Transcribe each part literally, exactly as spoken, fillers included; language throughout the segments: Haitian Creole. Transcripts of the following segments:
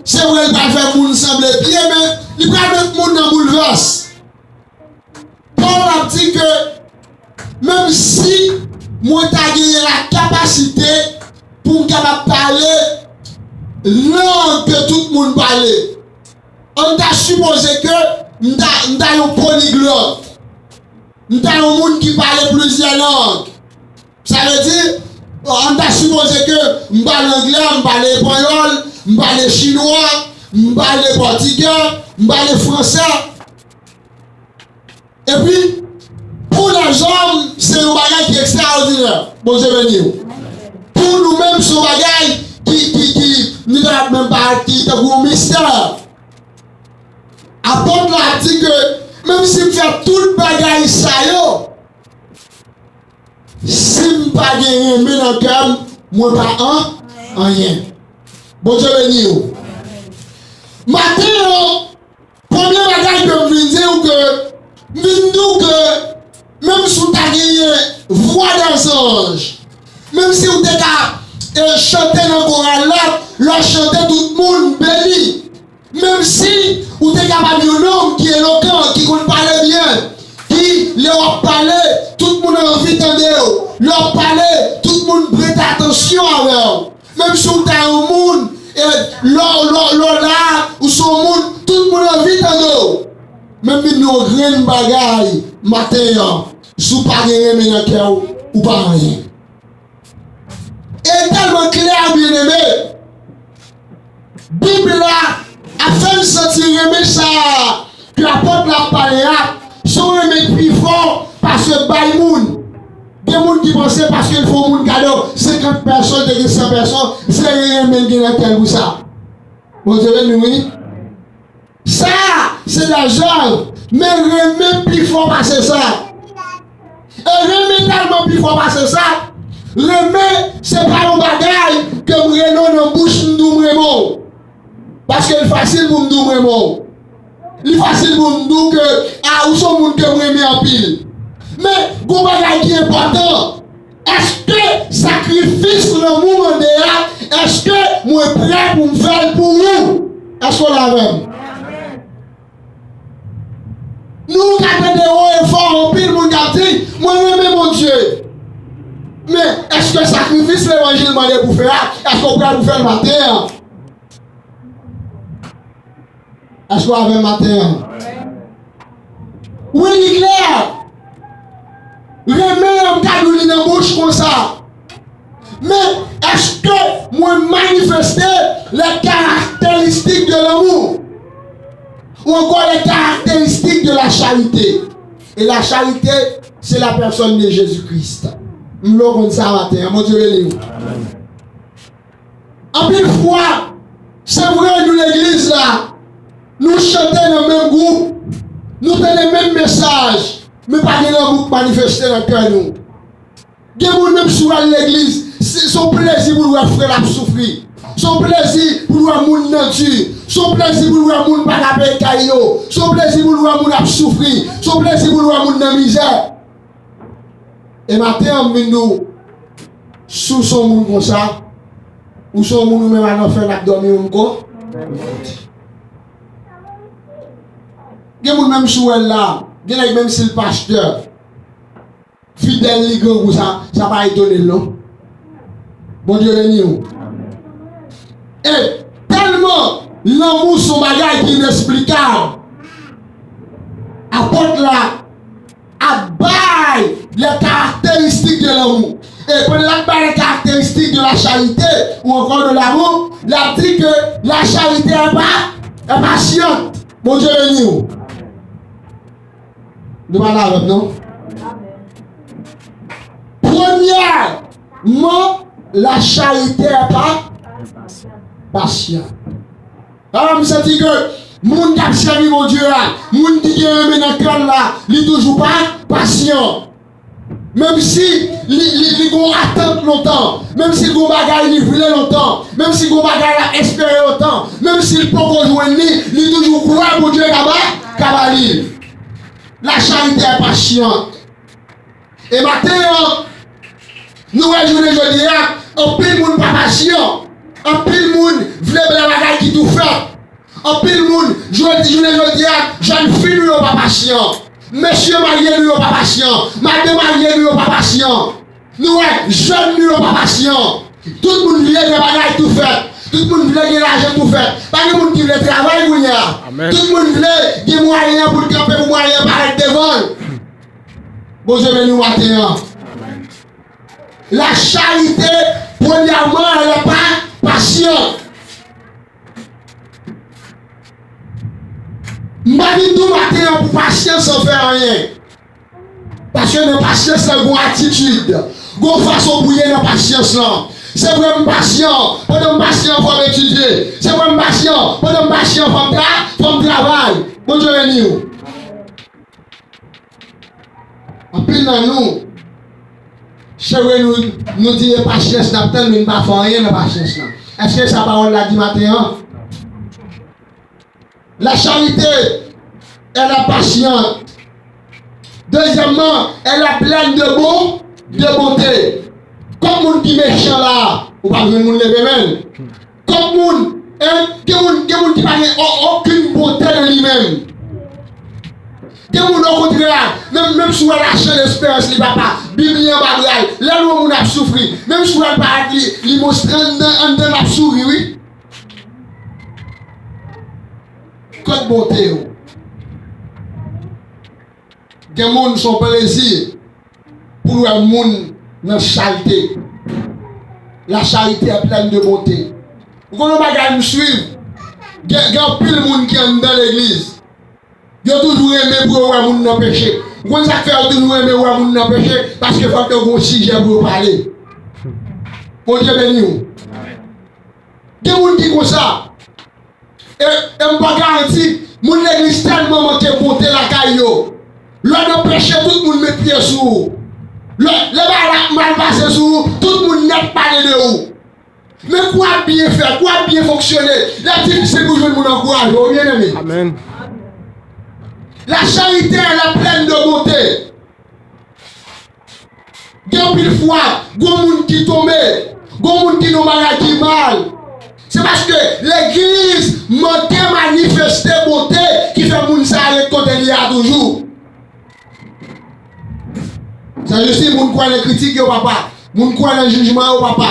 Se vre, li pral fè moun sanble byen, men li pral met moun nan boulvès. Pòl ap di ke menm si mwen ta genyen lakapasite pou m kapab pale lang ke tout moun pale, ann ta sipoze ke m ta, m ta yon poliglòt. M ta yon moun ki pale plizyè lang. Sa vle di, ann ta sipoze ke m pale anglè, m pale epanyòl, m pale chinwa, m pale pòtigè, m pale fransè. Epi, pou lèzòm, se yon bagay ki ekstraòdinè. Bondye beni w. Pou nou menm, se yon bagay ki, ki, ki, nou ta menm pa, ki tankou yon mistè. Apot la di ke, menm si m fè tout bagay sa yo, si m pa gen renmen nan kè m, mwen pa an, anyen. Bondye beni w. Maten an, premye bagay ke m vin di w ke, m vin di w ke, menm si w ta genyen vwa dè zanj, menm si w te ka, e, chante nan koral la, lè w chante tout moun beni. Menm si ou te kapab yon nonm ki elokan, ki konn pale byen, ki lè w ap pale, tout moun anvi tande w. Lè w ap pale, tout moun prete atansyon avè w. Menm si ou ta yon moun, e, lè w, lè w, lè w la, ou se yon moun, tout moun anvi tande w. Menm vin yon grenn bagay maten an, si w pa gen renmen nan kè w, ou pa anyen. E tèlman klè, byeneme. Bib la ap fè n santi renmen sa a ke apot la ap pale a, se yon renmen ki pi fò pase bay moun. Gen moun ki panse paske l fè yon moun kado senkant pèsòn, te gen san pèsòn, se renmen l gen nan kè l pou sa. Bondye beni w, wi. Sa, se lèzèv, men renmen pi fò pase sa. E renmen tèlman pi fò pase sa, renmen, se pa yon bagay ke m rele w nan bouch, m di w m renmen w. Paske l fasil pou m di w m renmen w. Li fasil pou m di w ke, a, ou se yon moun ke m renmen anpil. Men, gon bagay ki enpòtan. Èske sakrifis lanmou mande a, èske mwen prè pou m fè l pou ou? Èske w la avè m? Nou ka tande wo e fò, anpil moun k ap di, "Mwen renmen Bondye." Men, èske sakrifis levanjil mande pou fè a, èske w prè pou fè l maten an? Èske w avè m maten an? Wi, li klè. Renmen an, m ka di w li nan bouch konsa. Men, èske mwen manifeste les caractéristiques de l'amour? Ou ankò les caractéristiques de la charité? Et la charité, c'est la personne de Jésus-Christ. M vle w konn sa maten an. Bondye beni w. Anpil fwa, se vre nou legliz la, nou chante nan menm gwoup, nou tande menm mesaj, men pa gen lanmou k manifeste nan kè nou. Gen moun menm si w al legliz, se, se yon plezi pou l wè frè l ap soufri. Se yon plezi pou l wè moun nan di. Se yon plezi pou l wè moun pa ka peye kay yo. Se yon plezi pou l wè moun ap soufri. Se yon plezi pou l wè moun nan mizè. E maten an, m vin di w, si w se yon moun konsa, ou se yon moun ou menm a nan fè n ap dòmi menm kon. Gen moun menm si w wè l la, gen nèg menm si l pastè, fidèl li grangou, sa, sa pa etone l non. Bondye beni w. E tèlman lanmou se yon bagay ki inesplikab, apot la ap bay les caractéristiques de l'amour. E pandan l ap bay les caractéristiques de la charité ou encore de l'amour, l ap di ke la charité est pa, est patiente. Bondye beni w. Nou pa la avè m non. Premyèman, la charité est pa, patient. Alò, m santi ke moun k ap sèvi Bondye a, moun ki gen renmen nan kè l la, li toujou pa, patient. Menm si li, li, li gon atant lontan, menm si gon bagay li vle lontan, menm si gon bagay l ap espere lontan, menm si l poko jwenn li, li toujou kwè Bondye ka ba, ka ba li. La charité est patiente. E maten an, nou wè jounen jodi a, anpil moun pa pasyan. Anpil moun vle bèl bagay ki tou fèt. Anpil moun, jodi, jounen jodi a, jèn fi nou yo pa pasyan. Mesye marye nou yo pa pasyan. Madan marye nou yo pa pasyan. Nou wè, jèn nou yo pa pasyan. Tout moun vle gen bagay tou fèt. Tout moun vle gen lajan tou fèt. Pa gen moun ki vle travay kounye a. Tout moun vle gen mwayen an pou l kanpe, pou mwayen an parèt devan l. Bondye beni w maten an. La charité, premièrement, elle n'est pas patiente. M pa vin di w maten an pou pasyans san fè anyen. Paske nan pasyans lan, gon atitid, gon fason pou ye nan pasyans lan. Se vre m pasyan, pandan m pasyan fò m etidye. Se vre m pasyan, pandan m pasyan fò m tra, fò m travay. Bondye beni w. Anpil nan nou, se vre nou, nou di e pasyans n ap tann, men n pa fè anyen nan pasyans lan. Èske sa pawòl la di maten an? La charité, elle est patiente. Deuxièmement, elle est pleine de bon, de bonté. Kòm moun ki mechan la, ou pa jwenn moun leve men l. Kòm moun, en, gen moun, gen moun ki pa gen o-, okenn bonte nan li menm. Gen moun, okontrè, menm, menm si w wè l ak chan lesperans li, papa, Bib li anba bra l. Lè l wè yon moun ap soufri, menm si w wè l parèt, li, li monstrè anndan, anndan l ap souri, wi. Kot bonte w? Gen moun, se yon plezi pou l wè moun nan chalte. La charité est pleine de bonté. Ou konn yon bagay m swiv? Gen, gen anpil moun ki anndan legliz. Yo toujou renmen pou yo wè moun nan peche. Ou konn sa k fè yo toujou renmen wè moun nan peche? Paske fòk yo gen yon sijè pou yo pale. Bondye beni w. Gen moun ki konsa. E, e m pa garanti, moun legliz tèlman manke bonte lakay yo. Lè w nan peche, tout moun met pye sou ou. Lè, lè bagay la ap mal pase sou ou, tout moun nèt pale de ou. Men kou ap byen fèt, kou ap byen fonksyone, l ap difisil pou jwenn moun ankouraje w, byeneme. Amèn. La charité, elle est pleine de bonté. Gen anpil fwa, gon moun ki tonbe, gon moun ki nan bagay ki mal. Se paske legliz manke manifeste bonte ki fè moun sa a ret kote li a toujou. Sa jis di, moun kwè nan kritik yo, papa. Moun kwè nan jijman yo, papa.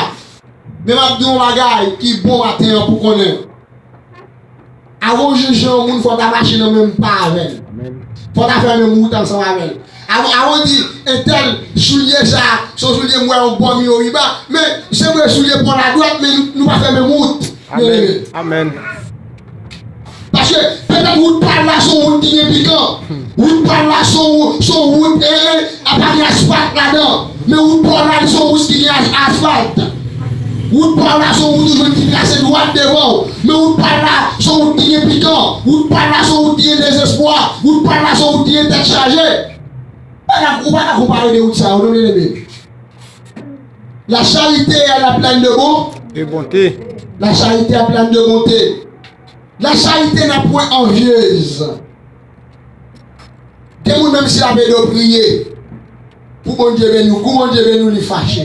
Men m ap di w yon bagay ki bon maten an pou konnen. Avan w jije yon moun, fò w ta mache nan menm pa avè l. Amèn. Fò w ta fè menm wout ansanm avè l. Avan, avan w di, entèl, soulye sa, se yon soulye m wè yon bò Mioriba, men se vre soulye pa w la dwat, men nou, nou pa fè menm wout. Amèn. Byeneme. Amèn. Paske petèt wout pa l la se yon wout ki gen pikan. Wout pa l la se yon, se yon wout, e, e, a pa gen asfalt ladan. Men wout pa w la se yon wout ki gen as-, asfalt. Wout pa w la se yon wout ou jwenn ki trase dwat devan w. Men wout pa l la se yon wout ki gen pikan. Wout pa l la se yon wout ki gen dezespwa. Wout pa l la se yon wout ki gen tèt chaje. Pa ka, ou pa ka konpare de wout sa yo, non, byeneme. La charité, elle est pleine de bon. De bonté. La charité est pleine de bonté. La charité n'est point envieuse. Gen moun, menm si l ap ede w priye pou Bondye beni w, kou Bondye beni w, li fache.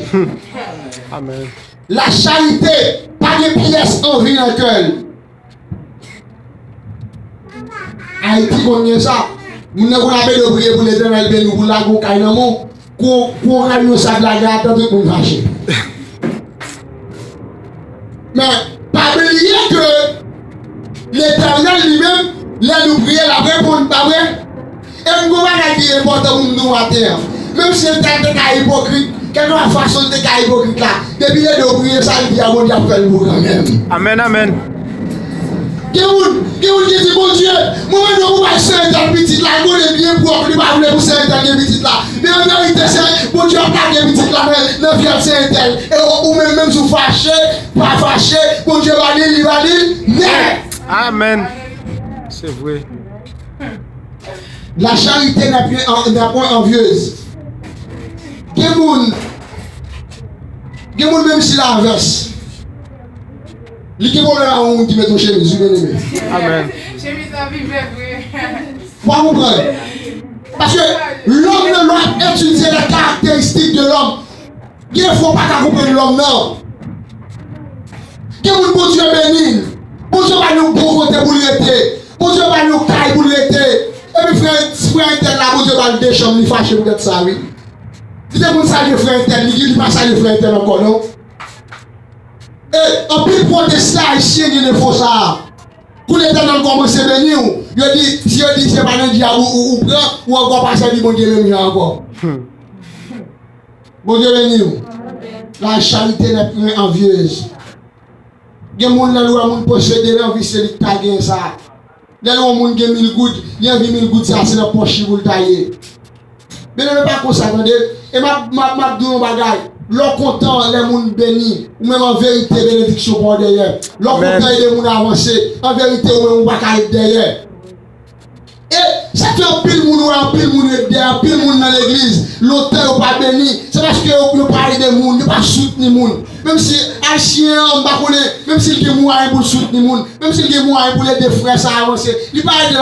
Amèn. La charité, pa gen pyès anvi nan kè l. Ayiti konn gen sa. Moun nan konn ap ede w priye pou Letènèl beni w, pou l lage w kay nan men w. Kou, kou w rann yon sak lage atè, tout moun fache. Men, pa bliye ke Letènèl li menm, lè nou priye, l ap reponn, pa vre? E m gon bagay ki enpòtan pou m di w maten an. Menm si entèl te ka ipokrit, kèlkeswa fason l te ka ipokrit la, depi l ede w priye, sa l di a, Bondye ap fè l pou kanmenm. Amèn, amèn. Gen moun, gen moun ki di, Bondye, mwen mande w pou bay sè entèl pitit la, l konnen byen pwòp, li pa vle pou sè entèl gen pitit la. Men an verite, sè, Bondye ap lage pitit la nan, nan vyòl sè entèl. E ou, ou menm, menm si w fache, pa fache, Bondye ba li l, li ba li l nèt. Amèn. Se vre. La charité n'est point, n'est point envieuse. Gen moun, gen moun menm si l avès, li gen pwoblèm ak yon moun ki met yon chemiz, wi, byeneme. Amèn. Chemiz la pi vre vre. Ou pa konprann? Paske lòm nan, lè w ap etidye les caractéristiques de l'homme, gen fwa w pa ka konprann lòm nan. Gen moun Bondye beni l. Bondye ba l yon bon kote pou l rete. Bondye ba l yon kay pou l rete. Epi frè, frè entèl la, Bondye ba l de chanm, li fache poutèt sa, wi. Li te konn salye frè entèl, li, li pa salye frè entèl ankò, non. E anpil pwotestan ayisyen gen defo sa a. Kou Letènèl kòmanse beni w, yo di, si yo di se pa nan dyab ou, ou, ou pran, ou ankò pa sèvi Bondye menm jan ankò. Bondye beni w. La charité n'est point envieuse. Gen moun lè l wè moun posede, l anvi se li k ta gen sa. Lè l wè yon moun gen mil goud, li anvi mil goud sa, se nan pòch li pou l ta ye. Byeneme, pa konsa, tande. E m ap, m ap, m ap di w yon bagay. Lè w kontan lè moun beni, ou menm an verite, benediksyon pa w dèyè. Lè w kontan ede moun avanse, an verite, ou menm ou pa ka ret dèyè. E sa fè anpil moun wè, anpil moun ret dèyè, anpil moun nan legliz, lontan yo pa beni. Se paske yo, yo pa ede moun, yo pa soutni moun. Menm si Ayisyen an, m pa konnen, menm si l gen mwayen pou l soutni moun, menm si l gen mwayen pou l ede frè sa avanse, li pa ede